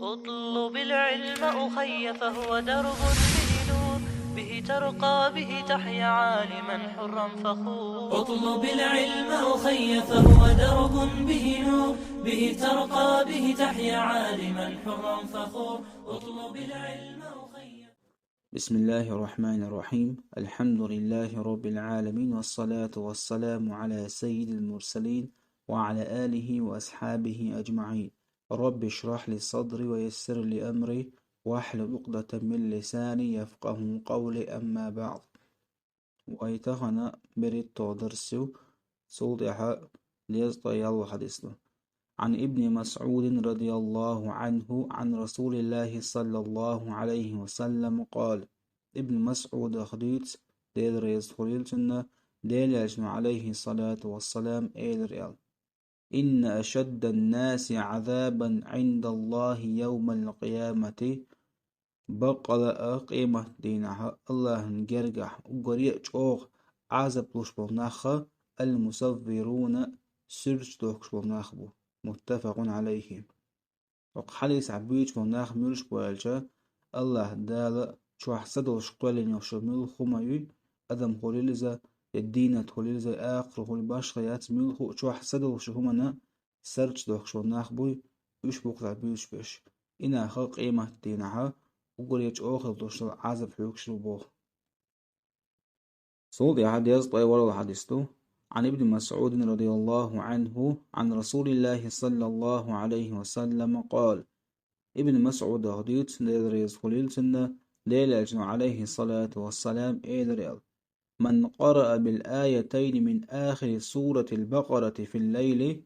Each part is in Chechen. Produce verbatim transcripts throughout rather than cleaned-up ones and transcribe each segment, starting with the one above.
اطلب العلم أخي فهو درب به نور، به ترقى به تحيا عالما حرا فخور. اطلب العلم أخي فهو درب به نور، به ترقى به تحيا عالما حرا فخور. اطلب العلم أخي. بسم الله الرحمن الرحيم. الحمد لله رب العالمين، والصلاة والسلام على سيد المرسلين وعلى آله وأصحابه أجمعين. رب اشرح لي صدري ويسر لي أمري واحلل عقدة من لساني يفقهوا قولي، أما بعد. Вай тахана берхӀитталгӀа дарс ю, цул тӀехьа дезткъе ялхлагӀа хьадис ду. عن ابن مسعود رضي الله عنه عن رسول الله صلى الله عليه وسلم قال. Ибн МасӀудах дуьйцу, Дела реза хуьлийла цунна, Делан Элчано, عليه الصلاة والسلام, элира аьлла: إن أشد الناس عذابا عند الله يوم القيامة, баккъала а къематдийнахьа АллахӀан гергахь уггаре а чӀогӀа Ӏазап луш болу нах المصورون, суьрташ дохкуш болу нах бу. متفق عليه. ХӀокху хьадисехь буьйцуш болу нах муьлш бу аьлча, АллахӀ Дала чохь са долуш кхоьллина йолуш йолу муьлхха хӀума юй, адам хуьлийла иза, я дийнат хуьлийла иза, я акхарой хуьлийла, башха яц, муьлхха а чохь са долуш йолу хӀуманна суьрташ дохкуш болу нах буй, уьш бу кхузахь буьйцуш берш. И нах къематдийнахьа уггаре чӀогӀа хила долуш долу Ӏазап хьоьгуш бу боху. Цул тӀаьхьа дезткъе ворхӀалгӀа хьадис ду. عن ابن مسعود رضي الله عنه عن رسول الله صلى الله عليه وسلم قال. Ибн МасӀудах дуьйцу, Дела реза хуьлийла цунна, Делан Элчано, عليه الصلاة والسلام, элира аьлла: من قرأ بالآيتين من آخر سورة البقرة في الليل,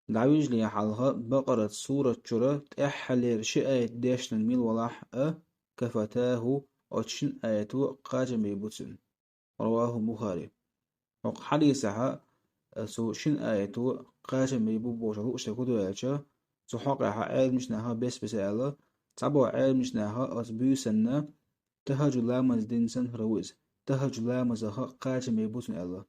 дӀавижале хьалха Бакъарат сурат чуьра тӀаьххьалера ши аят дешнарг мила валахь а, كفتاه, оцу шина аято кхачам бийр бу цуьнан. رواه البخاري. ХӀокху хьадисехь а цу шина аято кхачам бийр бу бохуш лууш дерг хӀун ду аьлча, цу хьокъехь Ӏеламчу наха бес-беса аьлла, цхьаболу Ӏеламчу наха оцу буьйсанна тахӀажжуд ламаз дина санна хир ву иза, тахӀажжуд ламазах кхачам бийр бу цуьнан аьлла.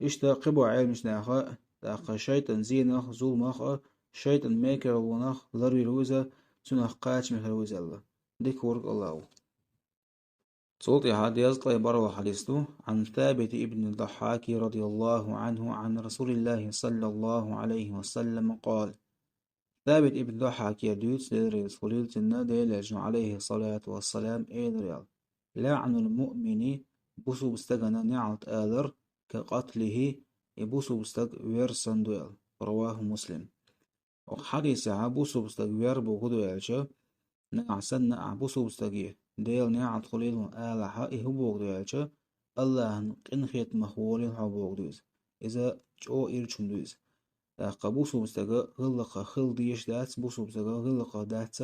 Иштта кхиболу Ӏеламчу наха, тӀаккха шайтӀан зенах, зуламах а, шайтӀан мекарлонах ларвийр ву иза, цунах кхачаме хир ву иза аьлла. Дика вург АллахӀ ву. Цул тӀаьхьа дезткъе бархӀалгӀа хьадис ду. عن ثابت بن الضحاك رضي الله عنه عن رسول الله صلى الله عليه وسلم قال. Сабит ибн Даххьакера дуьйцу, Дела реза хуьлийла цунна, Делан Элчано, عليه الصلاة والسلام, элира аьлла: لعن المؤمن, бусулба стагана неӀалт алар, كقتله, и бусулба стаг вер санна ду аьлла. رواه مسلم. ХӀокху хьадисехь бусулба стаг вер бохург хӀун ду аьлча, нагахь санна ахь бусулба стаге Делан неӀалт хуьлийла хьуна алахь, и хӀун бохург ду аьлча, АллахӀан къинхетамах волийла хьо бохург ду иза. Иза чӀогӀа ирча хӀума ду иза. ТӀаккха бусулба стага гӀиллакхах хила дезаш дац, бусулба стага гӀиллакхах дац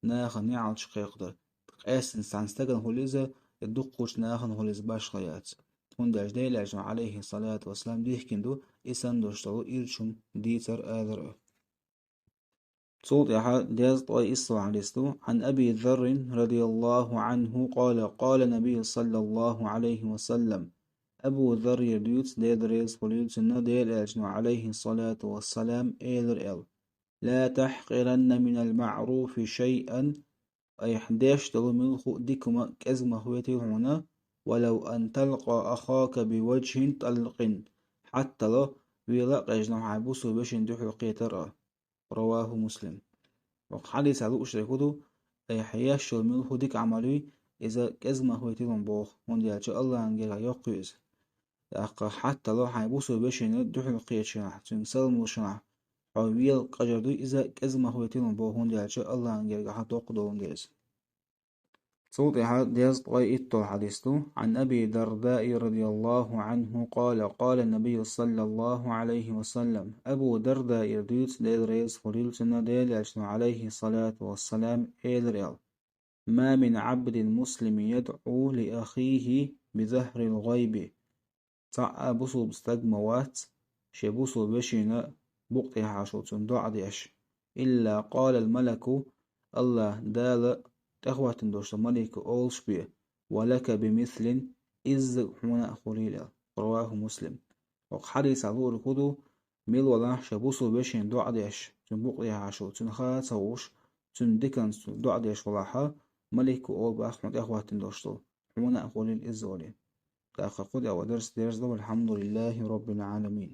нахана неӀалташ кхайкхадар. Къаьстина цхьана стагана хуьлу иза, я дуккхачу нахана хуьлу иза, башха яц. ХӀунда аьлча Делан Элчано, عليه الصلاة والسلام, дихкина ду и санна долуш долу ирча хӀума дийцар, алар а. Цул тӀаьхьа дезткъе исс хьадис ду. عن أبي ذر رضي الله عنه قال: قال النبي صلى الله عليه وسلم. Абу Зарра дуьйцу, Дела реза хуьлийла цунна, Делан Элчано, عليه الصلاة والسلام, элира аьлла: لا تحقرن من المعروف شيئا, айхьа деш долу муьлхха а дика хӀума кӀезга ма хӀоьтийла хьуна, ولو أن تلقى أخاك بوجه طلق, хьаттала вен лакъежна хьайн бусулба вешина дуьхьал кхетар а. رواه مسلم. ХӀокху хьадисехь лууш дерг хӀун ду, айхьа еш йолу муьлхха а дика Ӏамал юй, иза кӀезга ма хӀоьтийла хьуна боху, хӀунда аьлча АллахӀан гергахь йоккха ю иза. ТӀаккха хьаттала хьайн бусулба вешина дуьхьал кхечахь, цуьнга салам луш хьо вен лакъажар дуй, иза кӀезга ма хӀоьтийла хьуна боху, хӀунда аьлча АллахӀан гергахь доккха долун деза. Цул тӀаьхьа дезткъе итталгӀа хьадис ду. عن أبي الدرداء رضي الله عنه قال: قال النبي صلى الله عليه وسلم. Абу Дардаера дуьйцу, Дела реза хуьлийла цунна, Делан Элчано, عليه الصلاة والسلام, элира аьлла: ما من عبد مسلم يدعو لأخيه بظهر الغيب. Цхьа а бусулба стаг ма вац, шен бусулба вешина букъ тӀехьашо цунна доӀа деш. إلا قال الملك, АллахӀ Дала тӀехӀоттина долуш долу малико олуш бен: ولك بمثل, изза хьуна а хуьлийла аьлла. رواه مسلم. ХӀокху хьадисехь луург хӀун ду, мила валахь шен бусулба вешина доӀа деш, цуьнан букъ тӀехьашо, цуьнан ха а ца хууш, цуьнан диканца цо доӀа деш валахьа, малико олу бах хьуна тӀехӀоттина долуш долу, хьуна а хуьлийла иза олий. ТӀаккха кху тӀехь вай дарс дерзадо, валхьамдулиллахи роббил Ӏаламин.